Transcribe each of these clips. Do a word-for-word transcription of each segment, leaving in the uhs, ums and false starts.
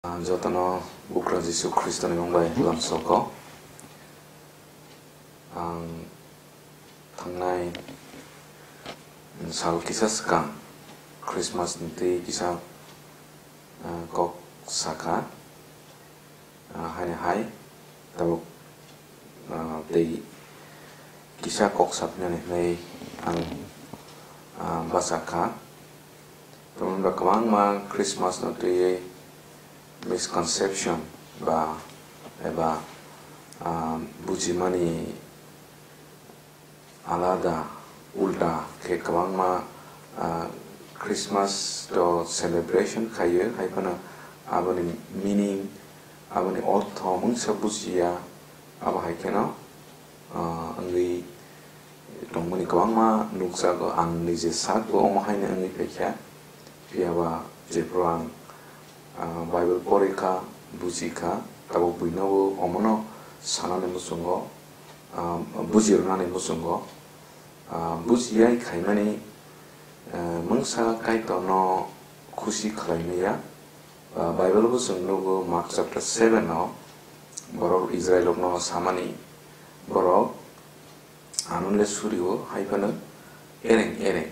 Ang jotono Bugra Jisu Khristoni mung bai lamsoko. Ang thangnai sal kisa swkang Christmas ni twi kisa, ah, kok sakha, ah, haini hai tabuk, ah, tei kisa kok sapnani hwnwi ang, ah, bachakha. Tamoni ba kwbangma Christmas no twiwi misconception ba eba, ah, bujimani alada, ulta khe kwbangma, ah, Christmas to celebration khaio, hai phano aboni meaning, aboni ortho mungsa bujiya, abo hai kheno, ah, wngwi tongmani kwbangma nukjago. Ang nije sakbo omo haino wngwi phaikha, phiyaba jephru ang, ah, Bible porikha, bujikha, tabuk buinobo omono sanani muchungo, ah, bujirwnani muchungo, ah, bujiyai khaimani, ah, mungsa Kaitorno khusi khlaimaya. Ah, Bible bo chwng nugo, Mark chapter seven o borok Israel rokno samani, borok anonle surio hai phano ereng ereng.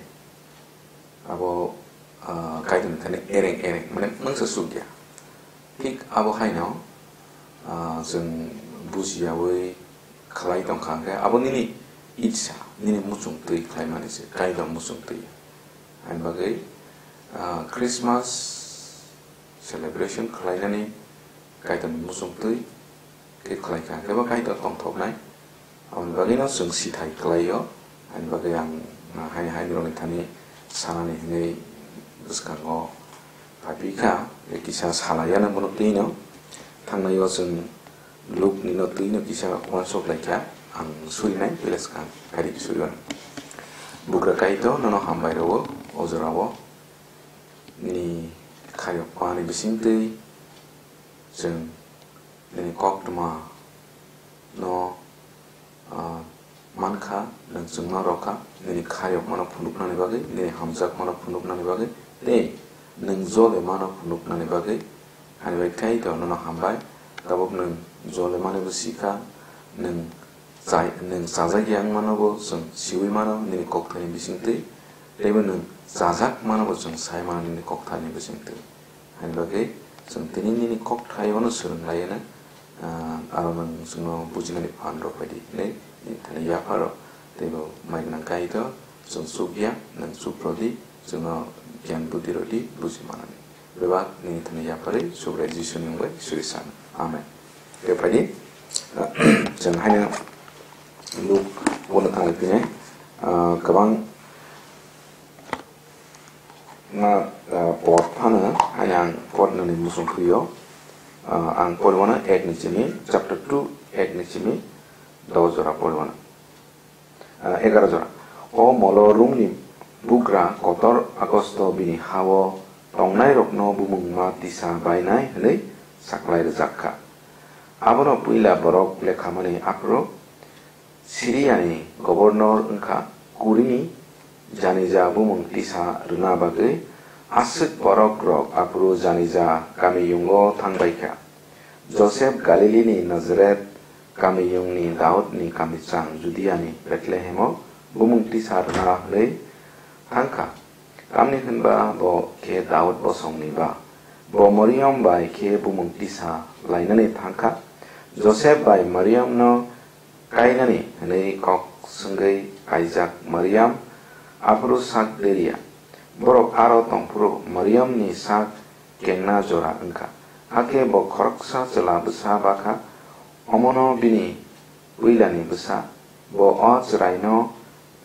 Abo, ah, Kaitorni thani ereng ereng, mane mungsa sukya. Thik abo haino, ah, chwng bujiyaui khlai tongkha, hwnkhe abo nini itsa, nini muchung twi khlaimani se, Kaitor muchung twi. Ani bagwi, ah, Christmas celebration khlainani Kaitorni muchung twi khe khlai kha, khe bo Kaitor tongthoknai. Aboni bagwino chwng sithai kwlaio. Ani bagwi ang, ah, haini haini rokni thani sanani hwnwi bwskango phaiphi kha, tei kisa salaiya nang bono twino. Thangnaio chwng Luk nino twino kisa uansuk lai kha, ang surinai, belai swkang kari suriwan. Bugra Kaitor, nono hambai rwo, o jorao nini khayokmani bisingtwi chwng nini koktwma no, ah, mankha, nwng chwngno rwkha, nini khayokmano phunuknani bagwi, nini hamjakmano phunuknani bagwi, tei nwng jolemano phunuknani bagwi. Ani bai Kaitor nono hambai, tabuk nwng jolemani bo sikha, nwng chai-, nwng chajakya wngmano bo chwng siui mano nini kokthaini bisingtwi, teibo nwng chajak mano bo chwng sai mano nini kokthaini bisingtwi. Ani bagwi chwng tini nini kokthaiono swrwng lai hwnwi, ah, aro nwng chwngno bujinani phan rw phai di hwnwi nini thani yapharo. Teibo mai gwnang Kaitor, chwng chukya, nwng chuprw di, chwngno giyan buddhi rw di, buji manani. Bebak nini thani yapharwi Subrai Jisuni mung bai suri san. Amen. Tei phai di, ah, chwng haino Luk bono thangwi phinai, ah, kwbang ma, ah, por phano, hai ang por nani muchung phio. Ah, ang por wano ek ni simi, chapter two, ek ni simi, do jora por wano. Ah, egaroh jora. O molo Rumni bugra kotor Augusto bini hao tongnairokno bumung ma tisa bainai hwnwi saklai rwjak kha. Abono puila borok lekhamani aphuru Siriani gobernor wngkha Kurini janija bumung tisa rwna bagwi aswk borokrok aphuru janija kamiyungo thangbaikha. Josep Galilini Nazaret kamiyungni Daudni kamichang Judiani Bethlehemo bumung tisa rwna hwnwi thangkha. Tamni hwnba bo khe Daud bosongni ba. Bo Mariam bai khe bumung tisa lainani thangkha. Josep bai Mariamno kainani hwnwi kok swngwi kaijak Mariam aphuru sak deriya. Borok aro tongphuru Mariamni sak kengna jora wngkha. Hakhe bo khoroksa chwla bwsa bakha, omono bini puilani bwsa. Bo o chwraino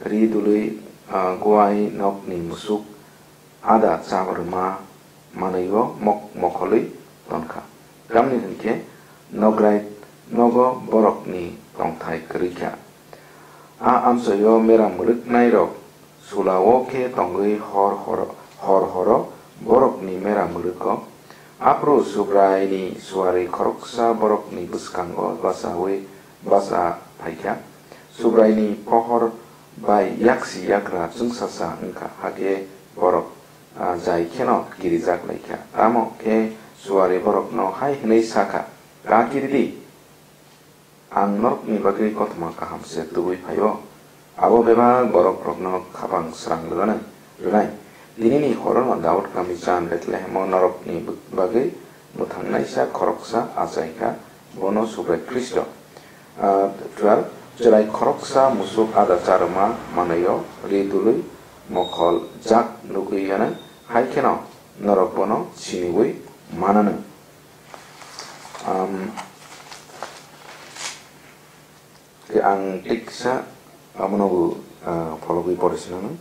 ri dului, ah, guai nokni musuk ada cha rwma manwi-o mok-, mokholwi tonkha. Tamni hwnkhe nograi nogo borokni tongthai kwrwikha. A amchoio mera mwrwknairok sulao khe tongwi hor hor-, hor horo borokni mera mwrwko. Aphuru Subraini suari khoroksa borokni bwskango bachaui bacha phaikha. Subraini pohor bai yaksi yagra chwngsacha wngkha, hakhe borok, ah, jai kheno kirijak laikha. Tamo khe Suari borokno hai hwnwi sa kha, "Kaki rw di, ang norokni bagwi kothoma kaham se tubui phai-o." Abo bebak borokrokno khapang srang rwnai, rwnai. Tinini horono Daud kami chan Bethlehemo norokni bagwi mwthangnaisa khoroksa achai kha, bono Subrai Khristo. Ah, twelve, chwrai khoroksa musuk ada cha rwma manwi-o ri dului mokhol jak nugwi yanai, hai kheno norok bono siniwi mananw. Am, khe ang tei kisa abono bo, ah, phologwi pore sinanw.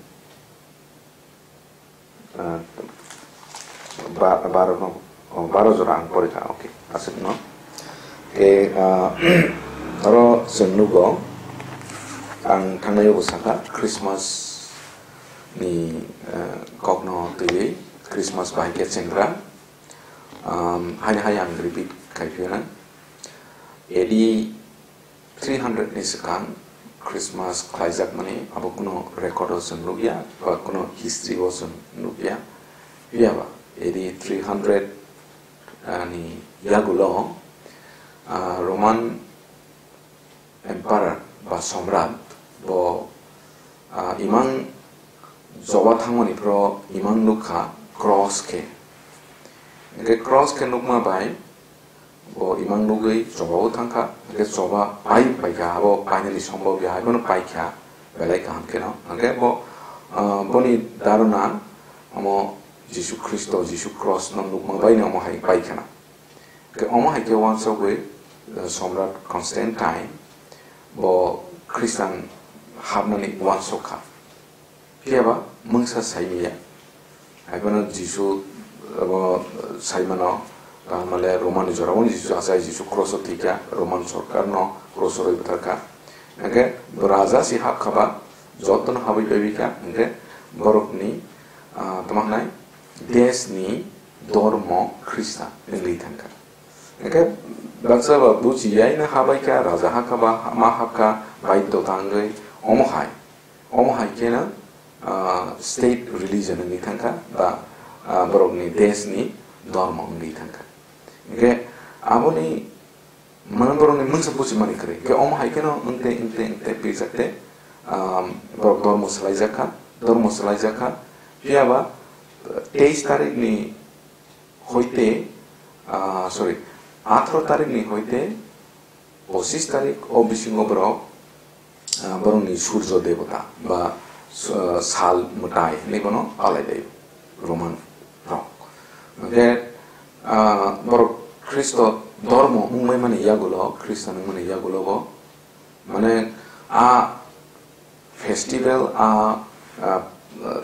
Ah, ba-, baro no, oh, baro jora ang pore kha, okay, aswk no. Khe, ah, oro chwng nugo, ang thangnai bo sakha, Christmas ni, ah, kokno twiwi, Christmas bahai khe chengra, um, haini hai ang repeat khai phiyana. A D three hundred ni swkang Christmas khlaijakmani abo kuno record o chwng nukya, ba kuno history o chwng nukya. Phiya ba A D three hundred ni yagulo, ah, Roman Emperor ba Somrat bo, ah, imang joba thangmani phro imang nukha cross khe. Hingkhe cross khe nukma bai bo imang nugwi choba o thangkha, hingkhe choba pai paikha, abo painani sombok ya, haiphano paikha, belai kaham kheno. Hingkhe bo, ah, boni dharana omo Jisu Khristo, Jisu cross no nukma bai no omo hai paikhana. Hingkhe omo hai khe uansukwi, ah, Somrat Constantine bo Khristan hapnani uansuk kha. Phiya ba mungsa sai maya. Haiphano Jisu abo sai mano, ah, male Roman ni jora o Jisu achai, Jisu cross o thwikha, Roman sorkar no cross o rwi bwthar kha. Hingkhe bo raja se hap kha ba, joto no habwi paibi kha, hingkhe borok ni, ah, tamo hwnai, desh ni dormo Khristan wngwi thang kha. Hingkhe baksa ba buchi yai no habai kha, raja ha kha ba, ma hap kha, baiddo ta wngwi, omo hai. Omo hai kheno, ah, state religion wngwi thangkha, ba, ah, borokni desh ni dhormo wngwi thangkha. Hingkhe aboni, mane, borokni mungsa buchimani kwrwi. Hingkhe omo hai kheno wngte, wngte, wngte pijak te, ah, borok dhormo swlaijak kha, dhormo swlaijak kha. Phiya ba teis tarik ni hoite, ah, sorry, atharo tarik ni hoite pochis tarik o bisingo borok, ah, borokni surjo debota ba, ah, sal mwtai hinwi bono palai lai Roman rok. Hingkhe, ah, borok Khristo dhormo wngmani yagulo, Khristan wngmani yagulo bo, mane, a festival, a, a,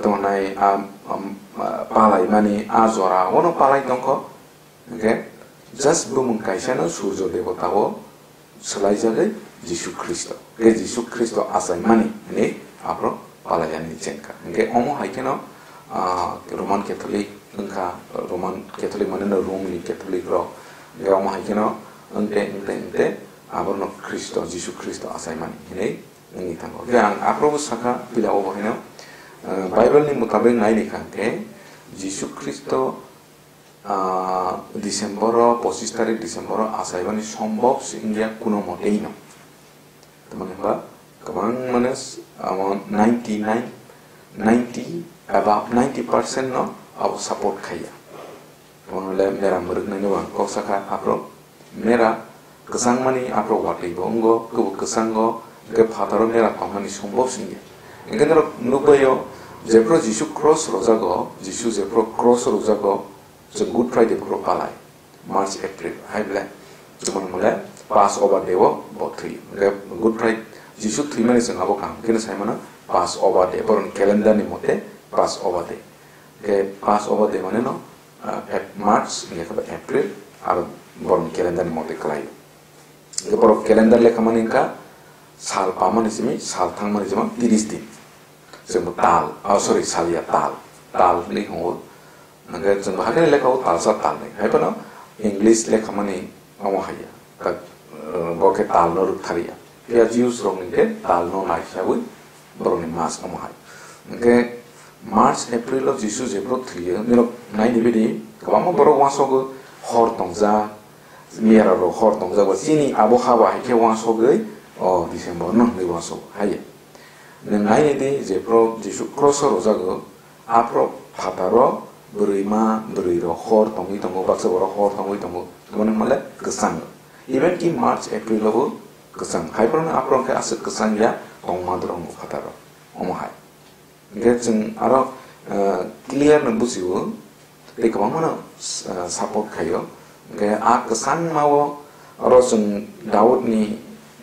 tamo hwnai, a, um, a, palaimani a jora, ono palai tongkho. Hingkhe just bumung kaisano surjo debota o swlaijagwi Jisu Khristo. Hingkhe Jisu Khristo achaimani hinwi aphro palaiyani chengkha. Hingkhe omo hai kheno, a, Roman Catholic wngkha, Roman Catholic mane no Rome ni Catholic rok. Hingkhe omo hai kheno wngte, wngte, wngte abono Khristo, Jisu Khristo achaimani hinwi wngwi thango. Hingkhe ang aphrobo sakha, pila o bo haino, ah, Bible ni mutabik naini kha hingkhe Jisu Khristo, ah, December o, pochis tarik December o achaibani sombok se wngya kuno moteino. Tamoni hwnba kwbang mane s-, amo ninety nine, ninety, eba ninety percent no abo support khaiya. Omo le mera mwrwknaino ang kok sakha, aphro mera kwchangmani aphro watwi bo wngo, kwbo kwchango, hwnkhe phataro mera tongmani sombok singya. Hwnkhe norok nukbaio, jephru Jisu cross rwjago, Jisu jephru cross rwjago, chwng Good Friday phuru palai, March, April, hai bole, chwng mole Passover day o bo thwi. Hwnkhe Good Friday, Jisu thwimani chwng abo kaham kheno sai mano, Passover day, borokni calendar ni mote Passover day. Hwnkhe Passover day mane no, ah, Ap-, March, hingkhe khe April, aro borokni calendar ni mote kwlaio. Hingkhe borok calendar lekha mani wngkha sal pamani simi sal thangmani jemon tiris din. Chwng bo tal, oh, sorry, sal ya, tal. Tal hinwi hwngo. Hingkhe chwng bo hakhe lekha o talsa talnwi. Hai phano English lekha mani omo hai ya. Tak, eh, bo khe tal no rwk thari ya. Phiya Jews rok ni khe tal no nai khiyaui borokni mas omo hai. Hingkhe March, April o Jisu jephru thwiyo, norok naini bidi kwbangma borok uansukgo hor tongjak, mera rok hor tongjak, ba chini abo ha ba hai khe uansugwi o December no hinwi uansuk hai. Nwng nai di, jephru Jisu cross o rwjago, aphru phataro bwrwima bwrwi rok hor tongwi tongo, baksa borok hor tongwi tongo, tongmani hwnle kwchang. Even ki March, April o bo kwchang. Hai phano aphru khe aswk kwchang ya tongma dorong phataro. Omo hai. Hingke chwng aro, eh, clear no bujio, tei kwbangma no, eh, support khaio. Hingke a kwchangma o oro chwng Daudni,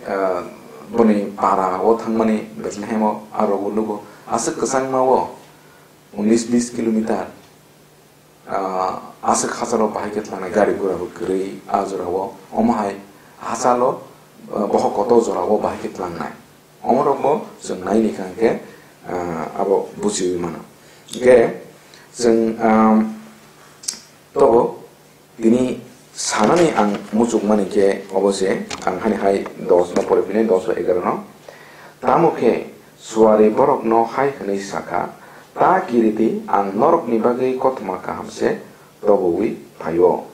eh, boni para o thangmani Bethlehem o aro bo nugo. Aswk kwchangma o unis bis kilometer, ah, aswk hachalo bahai khe tlangnai, gari gura bo kwrwi a jorao. Omo hai hachalo, ah, bohok kotor jorao bahai khe tlangnai. Omorokbo chwng naini kha khe, ah, abo buchiwi mano. Hingke chwng, ah, tobo tini sanani ang muchukmani khe obo se, ang hani hai dos no pore phini, dos ba egaroh no. Tamo khe suari borokno hai hwnwi sa kha, "Ta kiri di, ang norokni bagwi kothoma kaham se tobowi phai-o.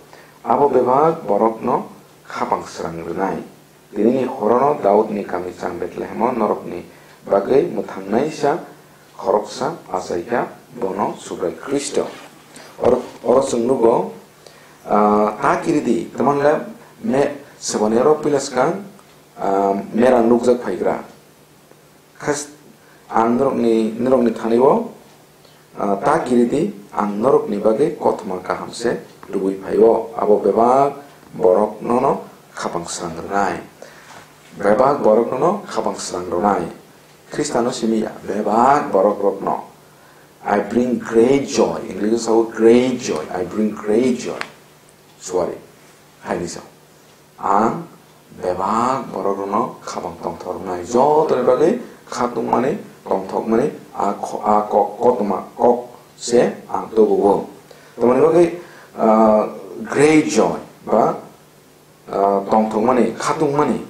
Abo bebak borokno khapang srang rwnai." Tinini horono Daudni kami chang Bethlehemo norokni bagwi mwthangnaisa khoroksa achaikha, bono Subrai Khristo. Oro, oro chwng nugo, ah, ta kiri di, tamani le me, seboni oro pila swkang, ah, mera nukjak phaigra. Khas-, ang norokni, norokni thani-o, ah, ta kiri di, ang norokni bagwi kothoma kaham se tubui phai-o, abo bebak borok nono khapang srang rwnai. Bebak borok nono khapang srang rwnai. Khristano simi ya, bebak borok rokno. "I bring great joy," English o sao great joy, "I bring great joy." Suari, hai ni sao. Ang bebak borok rokno khapang tongthok rwnai, jotoni bagwi khatungmani, tongthokmani, a kho-, a kok, kothoma kok se ang tubugo. Tamoni bagwi, ah, great joy ba, ah, tongthokmani, khatungmani,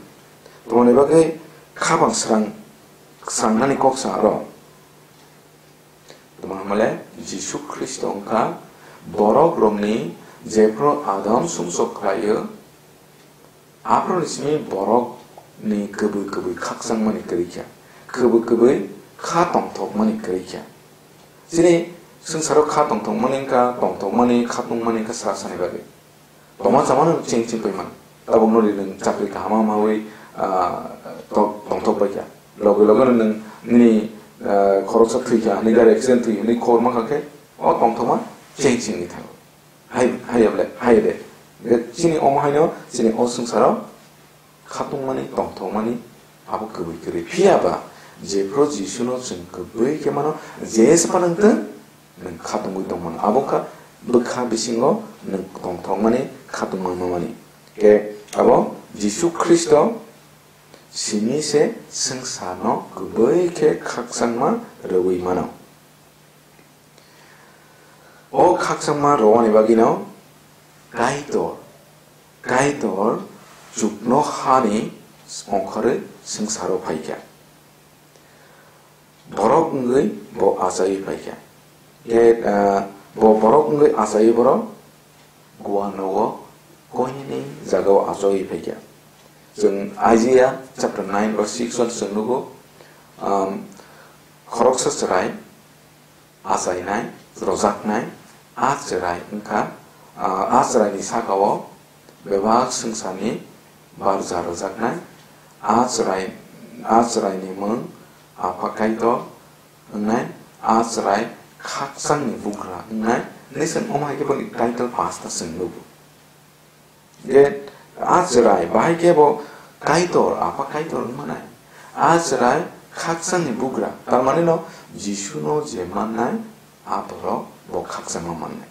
tamoni bagwi khapang srang, srangnani kok sa aro. Tamo hwnmale Jisu Khristo wngkha borok rokni jephru adon sumsok khlaio, aphuru ni simi borok ni kwbwi kwbwi khakchangmani kwrwi kha, kwbwi kwbwi kha tongthokmani kwrwi kha. Chini swngcharo kha tongthokmani wngkha, tongthokmani, khatungmani wngkha sa sani bagwi. Tongma chamano cheng cheng paimano. Tabuk nori nwng chakri kaham mawi, ah, to-, tongthok paikha. Loge loge no nwng nini, ah, khoroksa thwikha, nini gari accident thwi, nini khobor mankha khe, o tongthokma cheng cheng ni thango. Hai, hai ble, hai de. Chini omo haino, chini o swngcharo khatungmani, tongthokmani, abo kwbwi kwrwi. Phiya ba, jephru Jisuno chwng kwbwi khe mano, jesa phano wngthwng, nwng khatungwi tongmano. Abo wngkha bwkha bisingo nwng tongthokmani, khatungma mamani. Khe abo Jisu Khristo simi se swngcharno kwbwi khe khakchangma rwui mano. O khakchangma rwani bagwino Kaitor, Kaitor chuknohani ongkhorwi swngcharo phaikha. Borok wngwi bo achaiwi phaikha. Khe, ah, bo borok wngwi achaiwi borok guano o koinini jagao achaiwi phaikha. Chwng Isaiah chapter nine verse six o chwng nugo, um, khoroksa chwrai achainai, rojaknai, a chwrai wngkha, ah, a chwraini sakao bebak swngcharni barja rojaknai, a chwrai, a chwraini mung Apha Kaitor wngnai, a chwrai khakchangni bugra wngnai, hwnwi chwng omo hai khe boni title pasta chwng nugo. Je a chwrai, bahai khe bo Kaitor, Apha Kaitor wng manai. A chwrai khakchangni bugra, tar mane no Jisuno je mannai, a borok bo khakchangma mannai.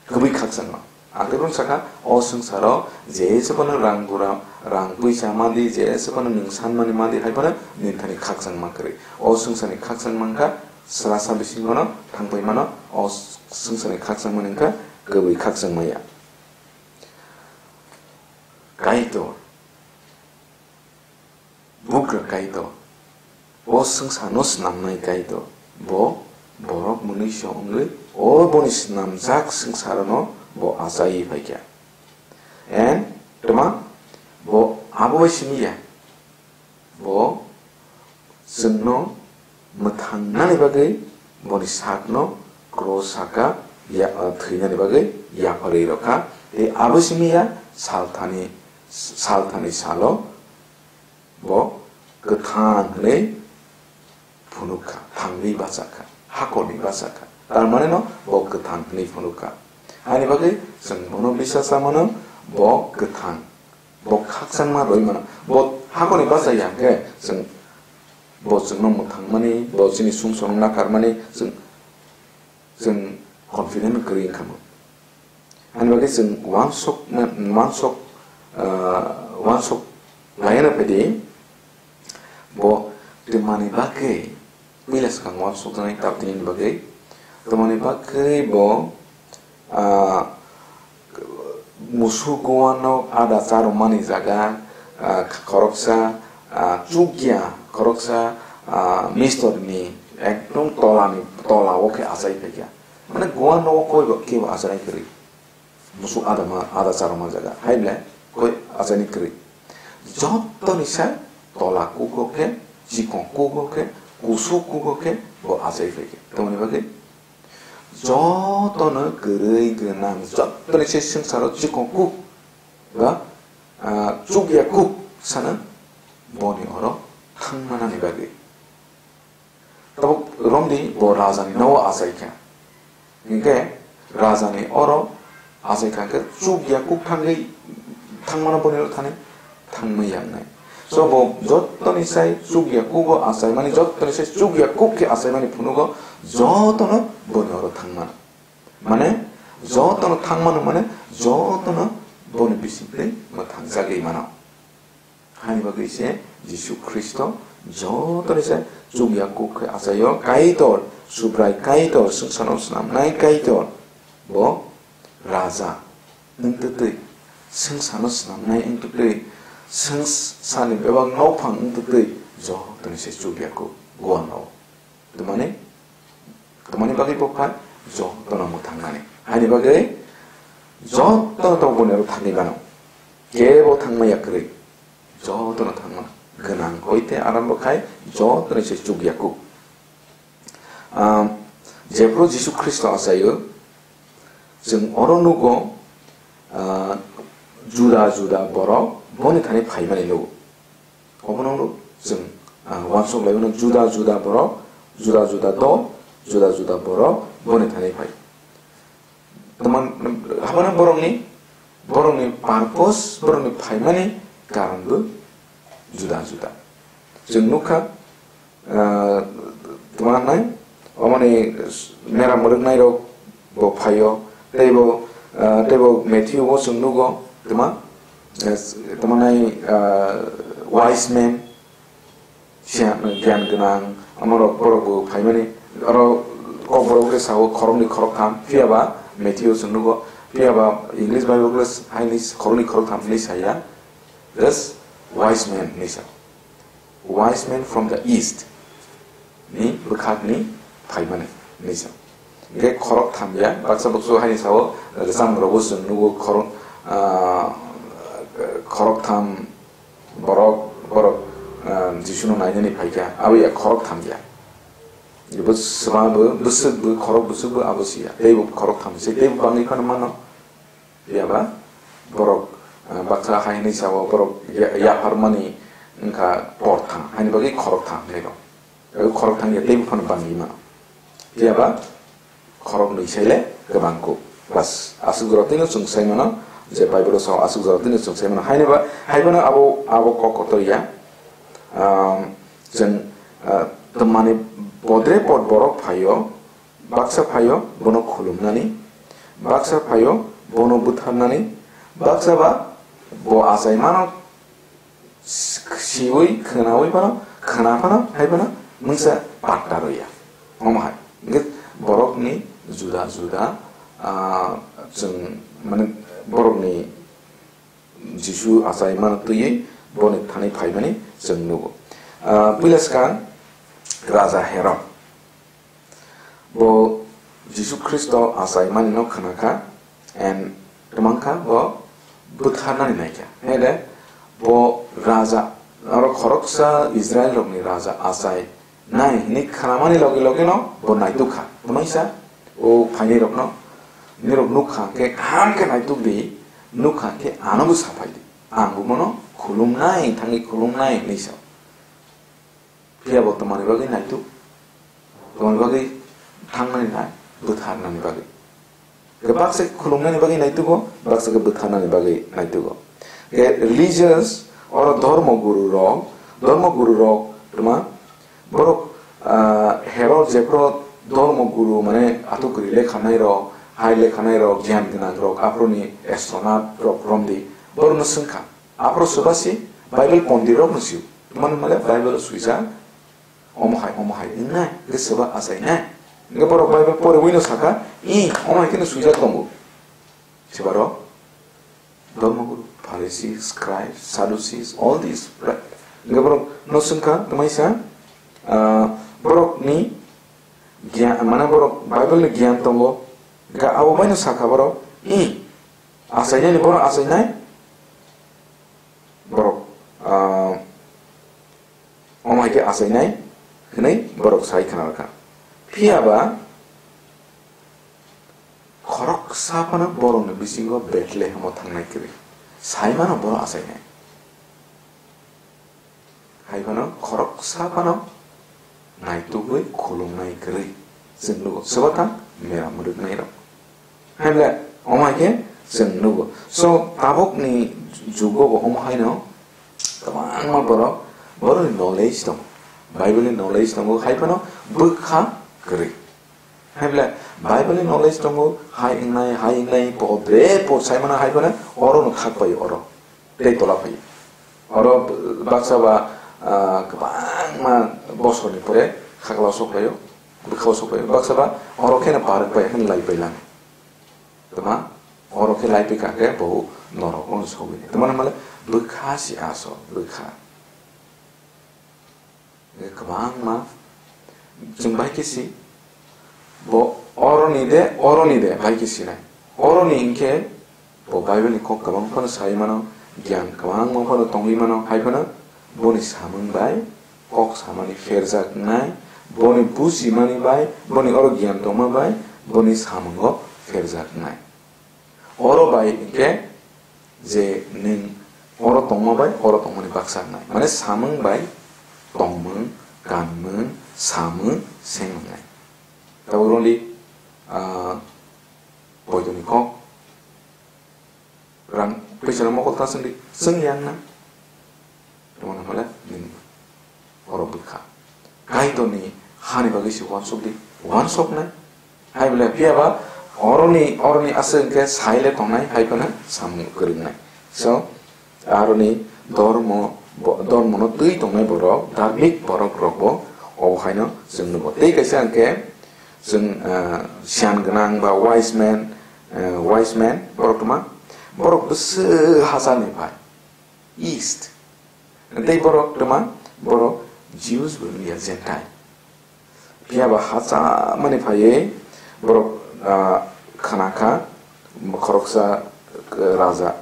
Kwbwi khakchangma. Ang tei bono sakha, o swngcharo je se phano rang bura, rang puisa madi, je se phano nwng sanmani madi, hai phano nini thani khakchangma kwrwi. O swngcharni khakchangma wngkha srasa bisingo no thangpai mano, o swngcharni khakchangma wngkha kwbwi khakchangma ya. Kaitor, bugra Kaitor, o swngcharno snamnai Kaitor, bo borok mwnwi se wngwi, o boni snamjak swngcharono bo achaiwi phaikha. And tma bo abo bai simi ya. Bo chwngno mwthangnani bagwi boni sakno cross saka ya, thwinani bagwi yapharwi rwkha. Tei abo simi ya salthani, salthani salo bo kwthang hwnwi phunukha, thangwi bachakha, hakorni bachakha. Tar mane no bo kwthang hwnwi phunukha. Ani bagwi chwng bono bisasa mano, bo kwthang, bo khakchangma rwi mano. Bo hakorni bachaya hwnkhe chwng, bo chwngno mwthangmani, bo chini sumsokno nakarmani chwng, chwng confident kwrwi wngkha mo. Ani bagwi chwng uansuk, uansuk, ah, uansuk laina phaidi, bo twmani bagwi puila swkang uansuk janai tabtini bagwi, twmani bagwi bo, ah, musuk uanok ada charwmani jaga, ah, khoroksa, ah, chukya, khoroksa, ah, mistorni ekdom tolani, tola o khe achai phaikha. Mane, guano o koi bo kebo achai kwrwi. Musuk ada ma, ada charwma jaga. Hai ble, koi achaini kwrwi. Jottoni sai tola kugo khe, chikon kugo khe, kusu kugo khe, bo achai phaikha. Tamoni bagwi jotono kwrwi gwnang, jottoni sai swngcharo chikon kuk ba, ah, chukya kuk sana boni oro thangmanani bagwi. Tabuk romdi bo rajani nogo achaikha. Hinkhe rajani oro achaikha hinkhe chukya kuk thangwi thangmano boni oro thani thangmaya wngnai. So bo jottoni sai chukya kugo achaimani, jottoni sai chukya kuk khe achaimani phunugo jotono boni oro thangmano. Mane jotono thangmano mane jotono boni bisingtwi mwthangjagwi mano. Hani bagwi se Jisu Khristo jotoni se chukya kuk khe achaio, Kaitor, Subrai Kaitor, swngcharno snamnai Kaitor, bo Raja wngtwtwi, swngcharno snamnai wngtwtwi, swngcharni bebak nokphang wngtwtwi, jotoni se chukya kuk guano. Twmani, twmani bagwi bo phai jotono mwthangnani. Haini bagwi jotono tabuk boni oro thangwi mano. Kebo thangmaya kwrwi. Jotono thangmano. Gwnang hoite arombo khai jotoni se chukya kuk. Ah, jephuru Jisu Khristo achaio, chwng oro nugo, ah, juda juda borok boni thani phaimani nugo. Obono chwng, ah, uansuk laimano, juda juda borok, juda juda dol, juda juda borok boni thani phai. Tamang, habano borokni, borokni purpose, borokni phaimani karon bo juda juda. Chwng nukha, ah, tuma nai, omoni mera mwrwknai rok bo phaio, teibo, ah, teibo Matthew o chwng nugo, tuma, eh, tuma nai, ah, wise men, siya gyan gwnang, amorok borok bo phaimani, oro kokborok khe sao khoroknwi khoroktham, phiyaba Matthew o chwng nugo, phiyaba English Bible khe haini khoroknwi khoroktham hinwi saya, just wise men hinwi sa. Wise men from the east ni bwkhakni phaimani hinwi sa. Hinkhe khorok tham ya, baksa baksa haini sao, rwchapmung rogo chwng nugo khorok, ah, khorok tham borok, borok, ah, Jisuno nainani phaikha, abo ya khorok tham ya. Ibo swbangbo, bwswkbo, khorok bwswkbo abo siya. Teibo khorok tham se, teibo bangwi phano mano. Phiyaba borok, ah, baksa hai hinwi sao borok ya-, yapharmani wngkha por tham, haini bagwi khorok tham hinwi rw. Abo khorok tham ya teibo phano bangwi mano. Phiyaba khorok nwi saile kwbang kuk. Bas, aswk jora twino chwng sai mano, je Bible o sao aswk jora twino chwng sai mano. Haini ba, hai phano abo, abo kok kotor ya. Um, chwng, ah, twmani bodre pod borok phaio, baksa phaio bono khulumnani, baksa phaio bono butharnani, baksa ba bo achaimano siwi khwnawi phano, khwna phano, hai phano mungsa patta rwya. Omo hai. Hwnkhe borokni juda juda, ah, chwng, mane, borokni Jisu achaimano twiwi boni thani phaimani chwng nugo. Ah, puila swkang Raja Herod. Bo Jisu Khristo achaimani no khwnakha, and twmangkha bo bwtharnani naikha. Hede bo raja, oro khoroksa Israel rokni raja achai nai hinwi khnamani logi logi no bo naituk kha. Tamaisa o phaini rokno, nirok nuk kha khe kaham khe naituk di, nuk kha khe ano bo saphai di. Ang bo bono khulumnai, thangwi khulumnai hinwi sa. Phiya bo tamani bagwi naituk? Tamani bagwi thangnani na bwtharnani bagwi? Khe baksa khe khulumnani bagwi naitugo, baksa khe bwtharnani bagwi naitugo. Khe religious oro dhormo guru rok, dhormo guru rok tma borok, ah, Herod jephru dhormo guru mane atuk ri lekhanai rok, hai lekhanai rok, giyan gwnang rok, aphuruni astronaut rok romdi borokno swngkha. Aphuru swbasi Bible pondirokno sio. Tamani hwnmale Bible swijak, omo hai, omo hai wngnai, hwnkhe swba achainai. Hwnkhe borok Bible poriwino saka, "Ih, omo hai kheno swijak tongo." Swbarok, Dharmaguru, Pharisees, Scribes, Sadducees, all these, right? Hwnkhe borok no swngkha, tamaisa, ah, borokni giyan, mane borok Bible ni giyan tongo, hwnkhe abo baino sakha borok, "Ih, achainai ni borok achainai." Borok, ah, omo hai khe achainai hwnwi borok sai khna rwkha. Phiya ba khoroksa phano borokni bisingo Bethlehemo thangnai kwrwi. Sai mano borok achainai. Hai phano khoroksa phano naitugwi khulumnai kwrwi chwng nugo. Swbathang mera mwrwknairok. Haible omo hai khe chwng nugo. So, tabukni jugo bo omo haino kwbangma borok, borokni knowledge tongo. Bible ni knowledge tongo, hai phano bwkha kwrwi. Haible Bible ni knowledge tongo, hai wngnai, hai wngnai, po bre po sai mano hai phano oro no khak paio oro. Tei tola phai. Oro baksa ba, ah, kwbangma bosorni pore khakla sok phaio, bwkhao sok phaio. Baksa ba oro kheno parwk pai, kheno lai pai lang. Tama oro khe lai pai kha khe bo norok ono sogwi. Tama male bwkha si aso, bwkha. Kwbangma chwng bai khe si, bo oroni de, oroni de bai khe sinai. Oroni hinkhe bo Bible ni kok kwbang phano sai mano, giyan kwbangma phano tongwi mano, hai phano boni samung bai kok samani pherjak wngnai, boni bujimani bai, boni oro giyan tongma bai, boni samungo pherjak wngnai. Oro bai hinkhe je nwng oro tongma bai oro tongmani baksa wngnai. Mane samung bai tongmung, kanmung, samung, sengmung wngnai. Tabuk rwdi, ah, poitoni kok, rang, twisano mokol ta chwngdi, chwng yang na. Tamo hwnmale nini oro bwkha. Kaitorni hani bagwi se uansuk di, uansuknai. Hai bole phiya ba oroni, oroni aswk hwnkhe sai le tongnai, hai phano samung kwrwngnai. So, aroni dormo, bo-, dormono twi tongnai borok, dharmik borok rokbo obo haino chwng nugo. Tei kaisa hwnkhe chwng, ah, siyan gwnang ba wise man, ah, wise man borok tongma, borok bwswk hachal ni phai. East. Tei borok twma, borok Jews bo wngya, Gentile. Phiya ba hachamani phaiwi borok, ah, khna kha, khoroksa, ah, raja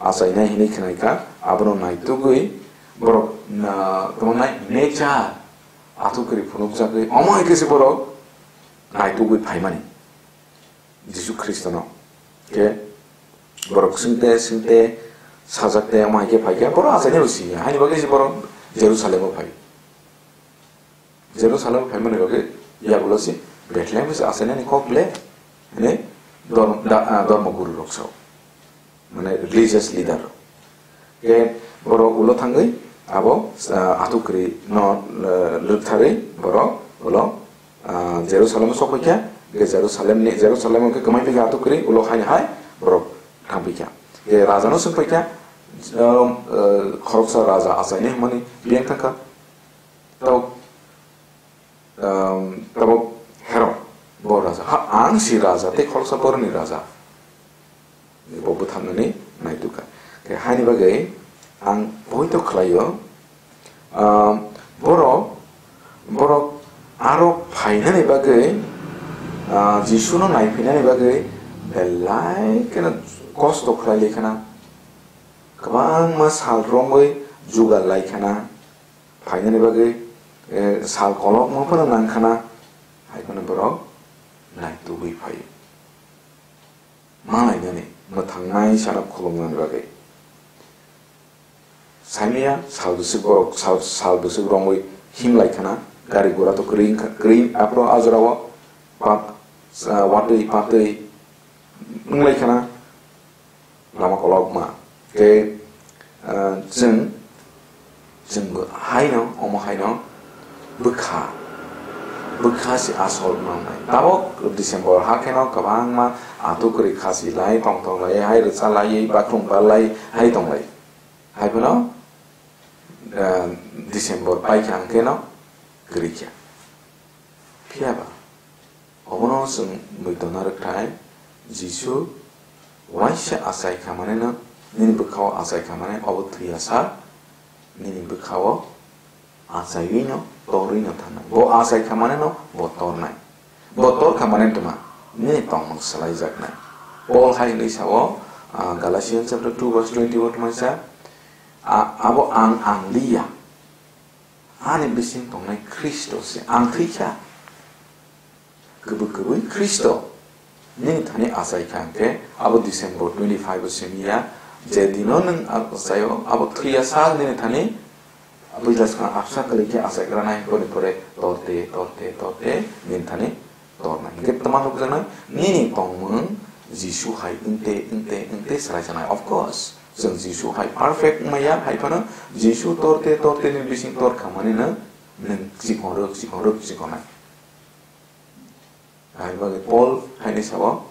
achainai hinwi khna kha, abono naitugwi borok, ah, tamo nai nature athukri phunukjagwi, omo hai khe se borok naitugwi phaimani. Jisu Khristono. Khe borok swngte, swngte, sajak te, omo hai khe phai khe, borok achainai bo sini. Haini bagwi se borok Jerusalem o phai. Jerusalem o phaimani bagwi yagulo se Bethlehem se achainani kok le, hwnwi dorm-, da-, ah, dormo guru rok sao. Mane religious leader rok. Khe borok ulo thangwi abo, ah, athukri no, ah, lwktharwi borok ulo, ah, Jerusalem o sokphaikha. Khe Jerusalem ni, Jerusalem o khe kwmai phikha athukri, ulo haino hai borok thangphikha. Khe raja no swngphaikha, ah, ah, khoroksa raja achainai hwnmani biyang thangkha. Tabuk, um, tabuk Herod, bo raja. Ha, ang si raja, tei khoroksa boroni raja. Bo bwtharnani naitukha. Khe haini bagwi ang poito khlaio, um, borok, borok aro phainani bagwi, uh, Jisuno naiphinani bagwi belai kheno kosto khlai lai khna. kwbangma sal romwi jugal lai khana, phainani bagwi, eh, sal kolokma phano nang khana, hai phano borok naitugwi phaio. Malainani mwthangnai sana khulumnani bagwi. Saimaya sal bwswk borok sal, sal bwswk romwi himlai khana, gari gura to kwrwi wngkha, kwrwi aphuru ah jorao pap, ah, watwi patwi wnglai khana, lama kolokma. Tei, ah, chwng, chwngbo haino, omo haino bwkha, bwkha se asol mangnai. Tabok December ha kheno kwbangma atu kwrwi khasi lai, tongthok lai, hai rwcha lai, bathum bal lai, hai tonglai. Hai phano, ah, December paikha hwnkhe no kwrwi kha. Phiya ba, obono chwng mui tongna rwkthai, Jisu waisa achai kha maneno, nini bwkhao achai kha mane obo thwiya sak, nini bwkhao achaiwi no, torwi no thangnai. Bo achai kha maneno, bo tornai. Bo tor kha mane twma, nini tongmung swlaijaknai. Paul hai hwnwi sao, ah, Galatians chapter two verse twenty o twmai sa, "A-, abo ang, ang liya. Ani bising tongnai Khristo se, ang thwi kha." Kwbwi kwbwi Khristo nini thani achai kha hwnkhe, abo December twenty five o simi ya, je dino nwng achaio, abo thwiya sak nini thani, buila swkang absa kwlwi khe achai granai, boni pore torte, torte, torte, nini thani tornai. Hwnkhe twma nukjaknai, nini tongmung Jisu hai wngte, wngte, wngte swlaijaknai. Of course, chwng Jisu hai perfect wngmaya, hai phano Jisu torte, torte ni bising tor kha manino nwng chikon rwk, chikon rwk, chikonai. Hai bagwi Paul haini sao,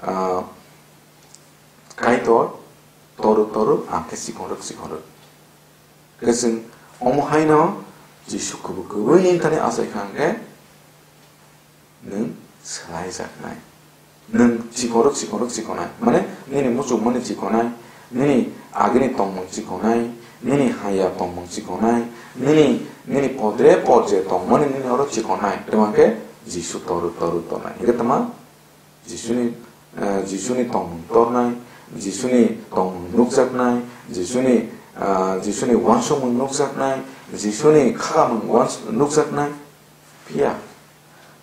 ah, Kaitor toru toru, ang khe chikon rwk, chikon rwk. Khe chwng omo haino Jisu kwbwi kwbwi nini thani achai kha hwnkhe nwng swlaijaknai. Nwng chikon rwk, chikon rwk, chikonai. Mane nini muchungmani chikonai, nini agini tongmung chikonai, nini haya tongmung chikonai, nini, nini podre podre tongmani nini oro chikonai. Twma khe Jisu toru toru tonai. Hwnkhe twma Jisuni, eh, Jisuni tongmung tornai, Jisuni tongmung nukjaknai, Jisuni, ah, Jisuni uansukmung nukjaknai, Jisuni khakamung uans-, nukjaknai. Phiya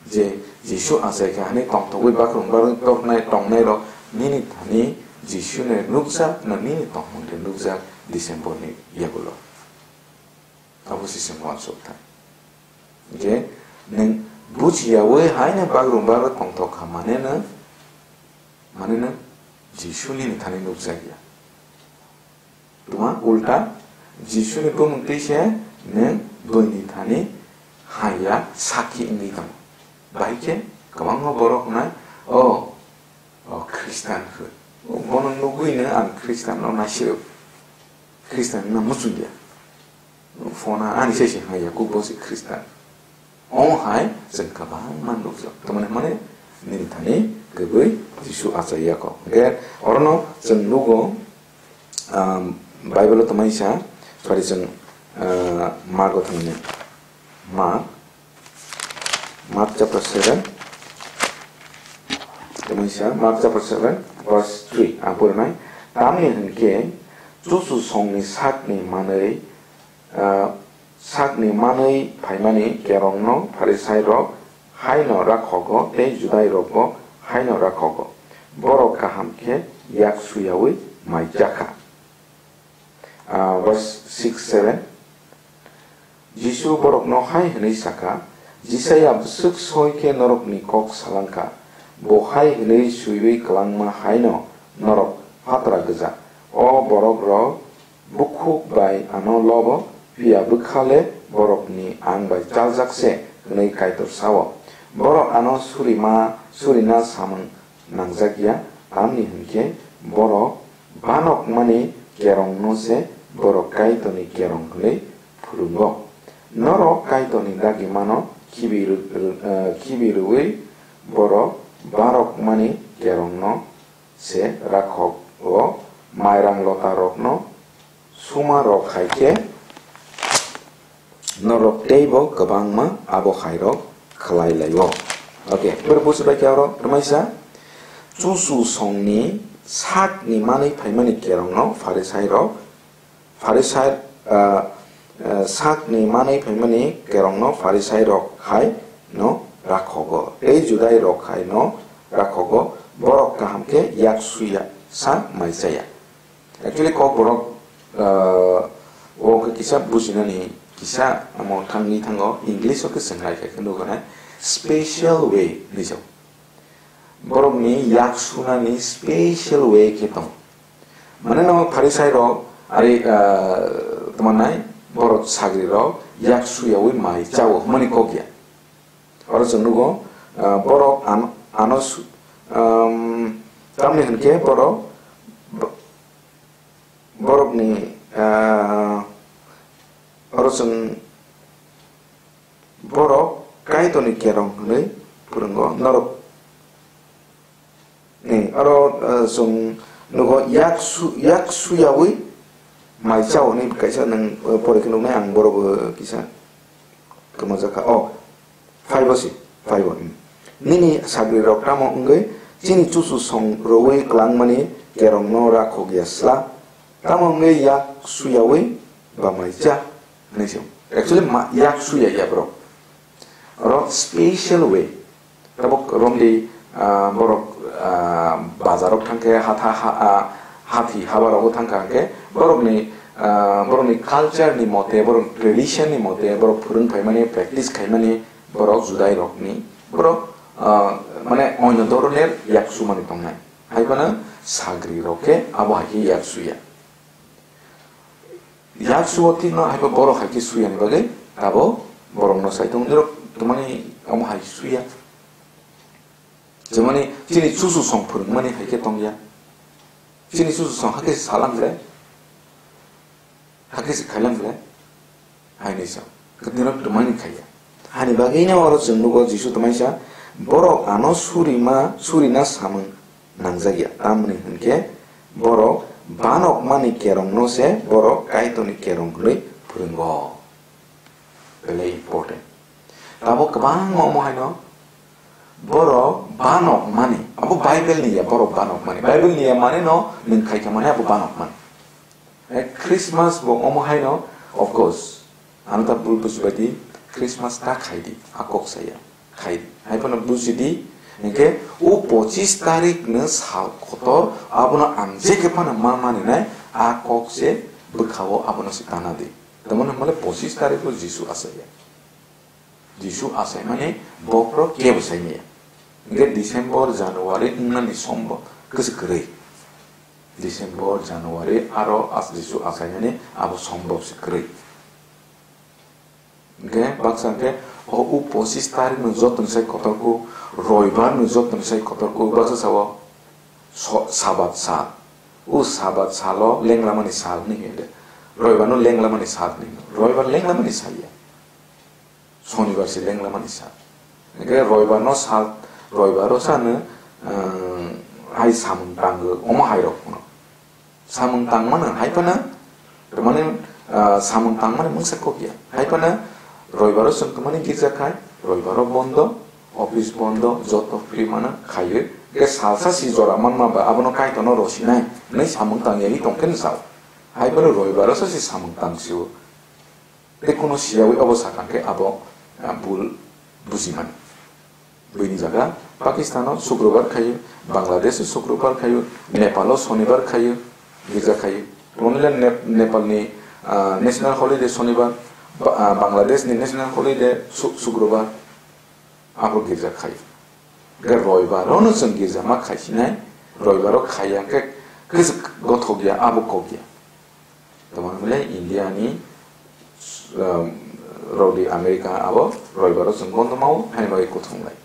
je Jisu achai kha hwnwi tongthogwi bakrung bakrung toknai tongnai rok nini thani Jisuni nukjak na nini tongmung de nukjak December ni yagulo. Abo se chwng uansuk thai. Hwnkhe nwng bujiyawi haino bagrumba tongthok kha maneno, maneno Jisu nini thani nukjakya. Tuma ulta Jisuni bumung twi se nwng buini thani haya sakhi wngwi tongo. Bahai khe kwbangma borok hwnai, "O, o Khristan hwn. O, bono nugwino ang Khristan no naisirw. Khristan no muchungya." Phone ani se se haya kuk bo se Khristan. Omo hai chwng kwbangma nukjak. Tamani hwnmani nini thani kwbwi Jisu achai ya kok. Hwnkhe orono chwng nugo, um, Bible-o twmai sa, sorry, chwng, uh, Mark-o thangni. Mark, Mark chapter seven, twmai sa, Mark chapter seven, verse three, ang porinai. Tamni hwnkhe chuchu songni sakni manwi, ah, sakni manwi phaimani kerongno Pharisairok haino rakhogo tei Judairokbo haino rakhogo. Borok kaham khe yak suyaui maijakha. Ah, verse six, seven. Jisu borokno hai hwnwi sakha, "Jisaya bwswk soi khe norokni kok salangkha, bo hai hwnwi swiwi kwlangma haino norok phatra gwja. O borokrok bukhuk bai ano lobo, phiya bwkha le borokni ang bai chaljak se," hwnwi Kaitor sao. Borok ano surima, surina samung nangjak ya, tamni hwn khe borok banokmani kerongno se borok Kaitorni kerong hwnwi phwrwngo. Norok Kaitorni dagimano khibi rw-, rw-, eh, khibi rwui borok barokmani kerongno se rakhogo, mairang lotarokno suma rok hai khe norok teibo kwbangma abo hai rok khlai lai-o. Okay, bwrwi busu bai khe oro rwmaisa chuchu songni sakni manwi phaimani kerongno Pharisai rok Pharisai, ah, ah, sakni manwi phaimani kerongno Pharisairok hai no rakhogo, tei Judairok hai no rakhogo, borok kaham khe yak suya sa mai chaya. Actually, Kokborok, ah, o khe kisa bujinani kisa amo thangwi thango, English o khe chwng nai khe nugo nai, special way hinwi sao. Borokni yak sunani special way khe tongo. Mane no Pharisairok ari, ah, tamo nai borok sagrirok yak suyawi mai chao hwnmani kok ya. Oro chwng nugo, ah, borok ano, ano su-, um, tamni hwnkhe borok, bo-, borokni, ah, oro chwng borok Kaitorni kerong hwnwi phwrwngo norok. Ni, oro, eh, chwng nugo yak su-, yak suyawi mai chao hinwi kaisa nwng, eh, pore khe nuknai ang borok, eh, kisa kwmajak kha. Oh, five o si, five o, hmm. Nini sagrirok tamo wngwi chini chuchu song rwui klangmani kerongno rakhok ya sla? Tamo wngwi yak suyawi ba mai cha? Hinwi se. Actually, ma-, yak suya ya borok. Oro special way. Tabuk romdi, ah, borok, ah, bazarok thangkhe, hatha, ha, ah, hathi habarogo thangkha hwnkhe, borokni, ah, borokni culture ni mote, borok tradition ni mote, borok phwrwng phaimani, practice khaimani, borok Judairokni, borok, ah, mane oino doroner yak sumani tongnai. Haiphano sagrirok khe abo hai khe yak suya. Yak suo tino haiba borok hai khe suyani bagwi abo borokno sai tongo. Nirok twmani omo hai suya. Jemani chini chuchu song phwrwngmani hai khe tongya. Chini chuchu song hakhe salam le. Hakhe se khailam le. Hai ni sa. Nirok twmani khaiya. Hani bagwino oro chwng nugo Jisu twmaisa, borok ano surima, surina samung nangjakya. Tamoni hwnkhe borok banokmani kerongno se borok Kaitorni kerong hwnwi phwrwngo. Belai important. Tabuk kwbangma omo haino borok banokmani, abo Bible ni ya, borok banokmani. Bible ni ya mane no nwng khaikha mane abo banokmani. Eh, Christmas bo omo haino, of course, ano ta bul bujibaidi, Christmas ta khaidi, a kok saya, khaidi. Hai phano bujidi, hingke o pochis tarik no sal kotor, abono ang je khe phano ma mani nai, a kok se bwkha o abono se tana di. Tamoni hwnmale pochis tarik o Jisu asaya. Jisu achaimani bokhorok kebo saimaya. Hingke December, January wngnani sombo kwchwk kwrwi. December, January aro as-, Jisu achaimani abo sombo se kwrwi. Hingke baksa hingke o, o pochis tarik no joto ni sai kotor kuk, Roibar no joto ni sai kotor kuk, baksa sao so-, Sabat sal. O Sabat salo lenglamani sal hinwi hwnde. Roibar no lenglamani sal hinwi hwnde. Roibar lenglamani sal ya. Sonibar se lenglamani sal. Hingke Roibar no sal, Roibar o sano, um, hai samung tango, omo hai rok no. Samung tangmano hai phano, mane, ah, samung tangmani mungsa kok ya. Hai phano Roibar o chwng tongmani girja khai, Roibar o bondo, office bondo, joto free mano khaio. Hingke salsa si jora manma ba abono Kaitorno rosinai, hinwi samung tang yagwi tongkhe no sao. Hai phano Roibar o se samung tang sio. Tei kuno siyawi obo sakha khe abo, ah, bul bujimani. Buini jaga Pakistano Sukrobar khaio, Bangladesho Sukrobar khaio, Nepalo Sonibar khaio, girja khaio. Only Nep-, Nepalni, ah, national holiday Sonibar, Ba-, ah, Bangladeshni national holiday Su-, Sukrobar. Abo girja khai. Hingke Roibaro no chwng girja ma khaisinai, Roibaro khaiya hingke kwchwk gothok ya, abo kok ya. Tamo hwnle India ni, um, rodi America abo Roibaro chwng bondo mao, haini bagwi kuthum lai.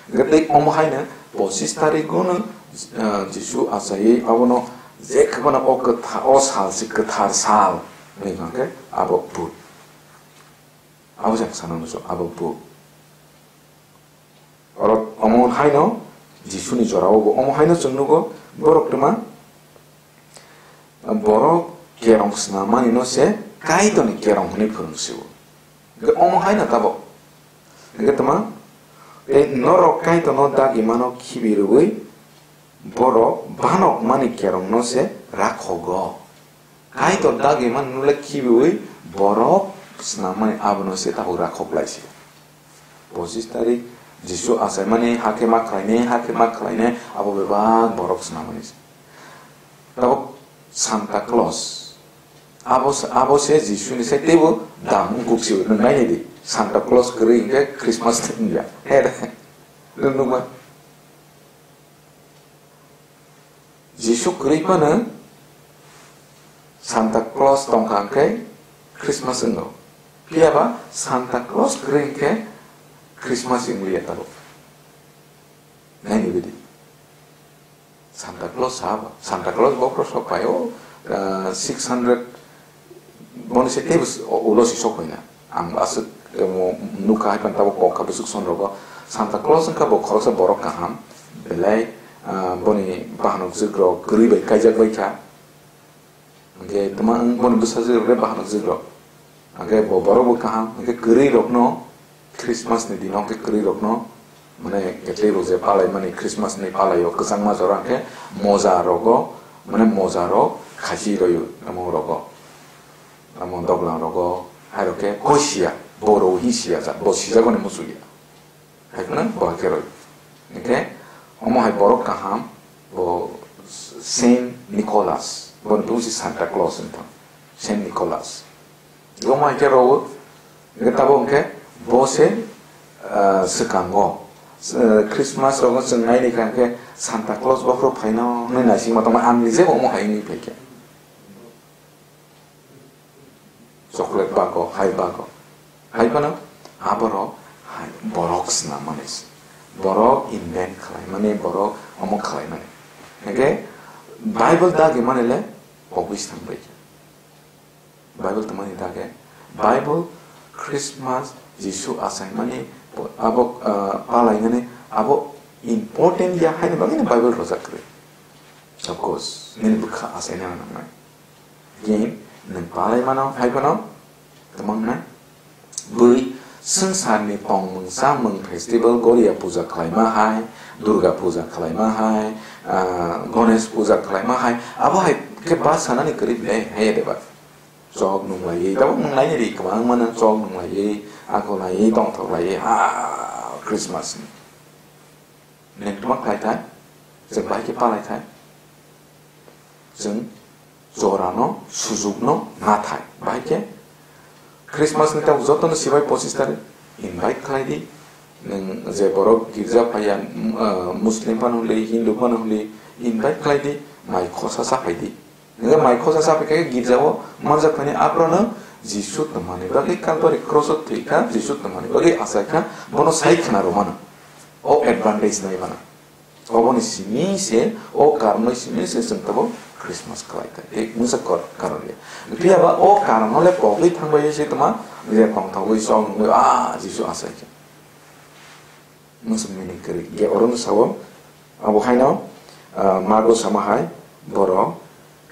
Hingke tei omo haino pochis tarik o no, uh, Jisu achaiwi abono je khe bono o kwtha-, o sal se kwthar sal hwnwi hwnkhe abo bud. Abo jang sana nugo abo bud. Oro omo haino Jisuni jorao bo omo haino chwng nugo borok twma borok kerong swnamani no se Kaitorni kerong hwnwi phwrwng sio. Hwnkhe omo haino tabok. Hwnkhe twma tei norok Kaitorno dagimano khibi rwui borok banokmani kerongno se rakhogo. Kaitor dagi man nule khibiwi borok swnamani abono se tabuk rakhok lai se. Pochis tarik Jisu achaimani hakhe ma khlainai, hakhe ma khlainai, abo bebak borok swnamani se. Tabuk Santa Claus. Abo se, abo se Jisuni se teibo dam wngkuk se, nwng nainai di. Santa Claus kwrwi hinkhe Christmas wngya. He de. Nwng nukma. Jisu kwrwi phano Santa Claus tongkha hwnkhe Christmas wngo. Phiyaba Santa Claus kwrwi hwnkhe Christmas wngliya tabuk. Naini bidi. Santa Claus sabo. Santa Claus bokhorok sok pai o, ah, six hundred boni se teibo ulo si sok paina. Ang aswk, emo, nukha hai phan tabuk kok kha bwswk son rogo. Santa Claus wngkha bo khoroksa borok kaham. Belai, ah, boni bahanok jwk rok kwrwi bai kaijak bai kha. Hwnkhe tama wng boni bwsajwk rok le bahanok jwk rok. Hwnkhe bo borok bo kaham, hwnkhe kwrwi rokno Christmas ni dino hwnkhe kwrwi rokno, mane, ketwi rok je palai mani Christmas ni palai o kwchangma jora hwnkhe moja rogo, mane, moja rok khachi royo tamo rogo. Tamo doglam rogo, hai rok khe koi siya, bo rw hi siya ja, bo sijago ni muchung ya. Hai phano bo hai khe roi. Hingkhe omo hai borok kaham, bo Saint Nicholas, bo ni bung si Santa Claus wng thang. Saint Nicholas. Omo hai khe rw, hingkhe tabuk hingkhe bo se, ah, swkango. S-, Christmas rogo chwng naini kha hingkhe Santa Claus bokhorok phaino hwnwi naisingma tongma ang nije bo omo hai wngwi phaikha. Chocolate bago, hai bago. Hai phano aborok hai borok swnam mani se. Borok invent khlai mani, borok omo khlai mani. Hingkhe Bible dagi mani le pogwi se thang bai kha. Bible tongmani dagi. Bible Christmas, Jisu achaimani, abo, ah, palainani, abo important ya haini bagwi Bible rojak kwrwi. Of course, nini bwkha achaina nangnai. Again, nwng palai mano, hai phano, kwbangma bwrwi swngcharni tongmung chamung festival, Goria puja khlaima hai, Durga puja khlaima hai, ah, Ganesh puja khlaima hai, abo hai khe ba sanani kwrwi le, hai de ba. Chok nunglaiwi, tabuk nunglaini ri kwbangma nang chok nunglaiwi, akolaiwi, tongthoklaiwi, ha, Christmas ni. Nwng tma khlai thai, chwng bahai khe palai thai. Chwng jorano, sujukno na thai. Bahai khe Christmas ni tabuk jotono sibai pochis tarik invite khlai di. Nwng je borok girja phaiya, m-, ah, Muslim phano hwnli, Hindu phano hwnli, invite khlai di, mai khosa cha phai di. Hingkhe mai khosa cha phai khe girjao manjak phai ni aphuru no Jisu tongmani bagwi Calvary cross o thwi kha, Jisu tongmani bagwi achai kha, bono sai khna rw mano. O advantage nai mano. Oboni simi se, o karon bai simi se chwng tabuk Christmas khlai kha. Tei mungsa kor-, karon ya. Phiya ba o karon no le pogwi thang bai se tongma, je tongthogwi chok nungwi, "Ah, Jisu achai kha." Mungsa meaning kwrwi. Ge oro no sao, abo haino, ah, mago sama hai, borok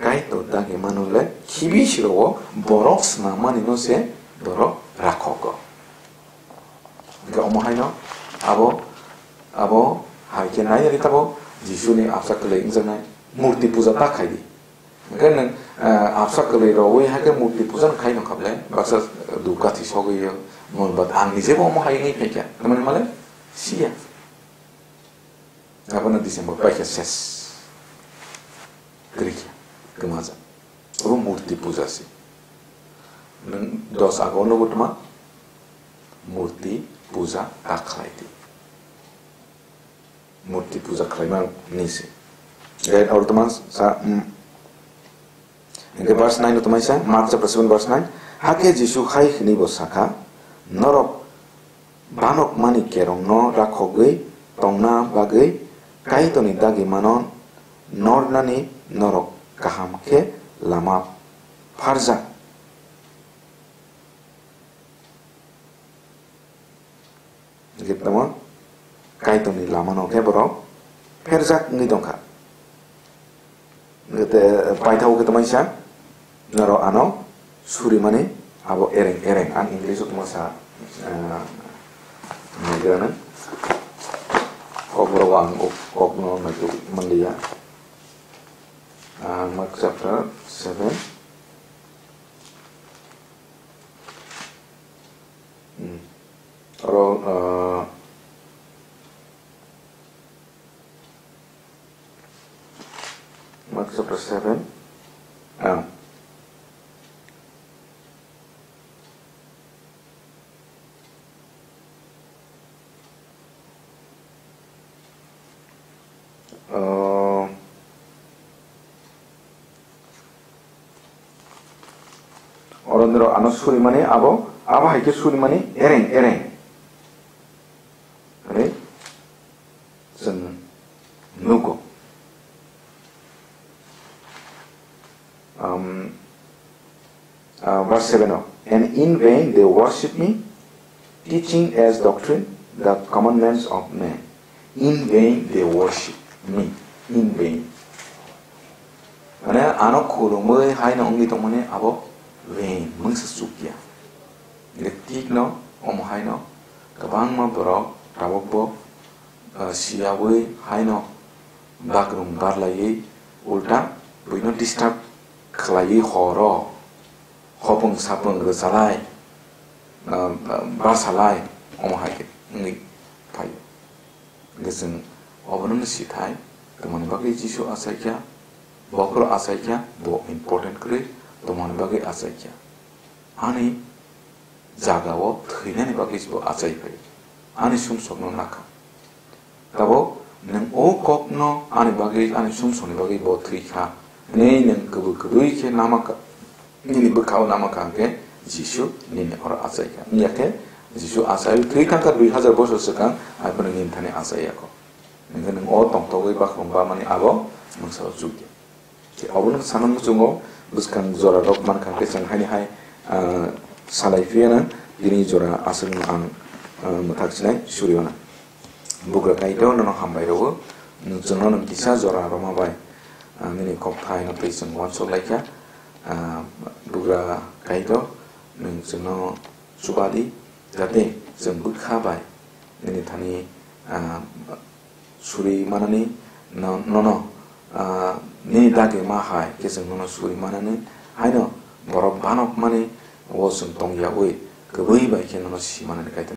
Kaitor dagi mano le khibi siro o borok swnam mani no se borok rakhogo. Hingkhe omo haino abo, abo hai khe nai ri tabo Jisu ni absa kwlwi wngjaknai murti puja ta khai di. Hingkhe nwng, eh, absa kwlwi rogwi hai khe murti puja no khai no kha ble baksa dhupkathi sogwi yo, monbat ang nije bo omo hai wngwi phai kha. Tamoni male siya. Abono December paikha ses. Kwrwikha, kwmajak. Obo murti puja se. Nwng dos ago no bo tma murti puja ta khlai di. Murti puja khlaima ni se. Then oro tma sa, mm, Hingke verse nine no tongmai sa, Mark chapter seven verse nine. Hakhe Jisu hai hwnwi bo sakha, "Norok banok mani kerongno rakhogwi tongna bagwi Kaitorni dagi mano nornani norok kaham khe lama pharjak." Hingke tamo Kaitorni lamano khe borok pherjak wngwi tongkha. Hingke te paithago khe tongmani sa, norok ano surimani abo ereng ereng. Ang English o tongma sa, eh, naigrana. Kokborok ang o kokno naituk manliya. Ah, Mark chapter seven. Oro, ah, Mark chapter seven. Ah. Ah, oro nirok ano surimani abo, abo hai khe surimani ereng, ereng. Ani chwng nugo. Um, uh, verse seven o, "And in vain they worship me, teaching as doctrine the commandments of men." In vain they worship me. In vain. Mane ano khulumwi haino wngwi tongmani abo vain, mungsa chukya. Hingkhe tikno omo haino kwbangma borok tabukbo, uh, siyawi haino bagrung barlaiwi ulta buino disturb khlaiwi horo hopung sapung rwchalai, uh, basalai omo hai khe wngwi phaio. Hingkhe chwng obono no sithai, tongmani bagwi Jisu achaikha, bophuru achaikha, bo important kwrwi tongmani bagwi achaikha. Ani jagao thwinani bagwi bo achai phai. Ani sumsokno nakha. Tabuk nwng o kokno ani bagwi, ani sumsokni bagwi bo thwikha. Hwnwi nwng kwbwi kwbwi khe nama ka-, nini bwkhao nama kaham khe Jisu nini oro achaikha. Wngya khe Jisu achai thwi thangkha dui hazar bosor swkang, hai phano nini thani achaiyakho. Hingkhe nwng o tongthogwi bakhrom bamani abo mungsa o chukya. Khe obono sana muchungo bwskang jora rok mankha khe chwng haini hai, ah, salai phiyana tini jora aswkno ang, ah, mwthak sinai suriwana. Bugra Kaitor nono hambai rwo, nwng chwngno nwng kisa jora rwma bai, ah, nini kok thaino twi chwng uansuk laikha. Ah, Bugra Kaitor nwng chwngno chubadi, jate chwng bwkha bai nini thani, ah, suri manani no-, nono, ah, nini dagi ma hai khe chwng nono suri manani haino borok banok mani o chwng tongyawi kwbwi bai khe nono si manani Kaitor.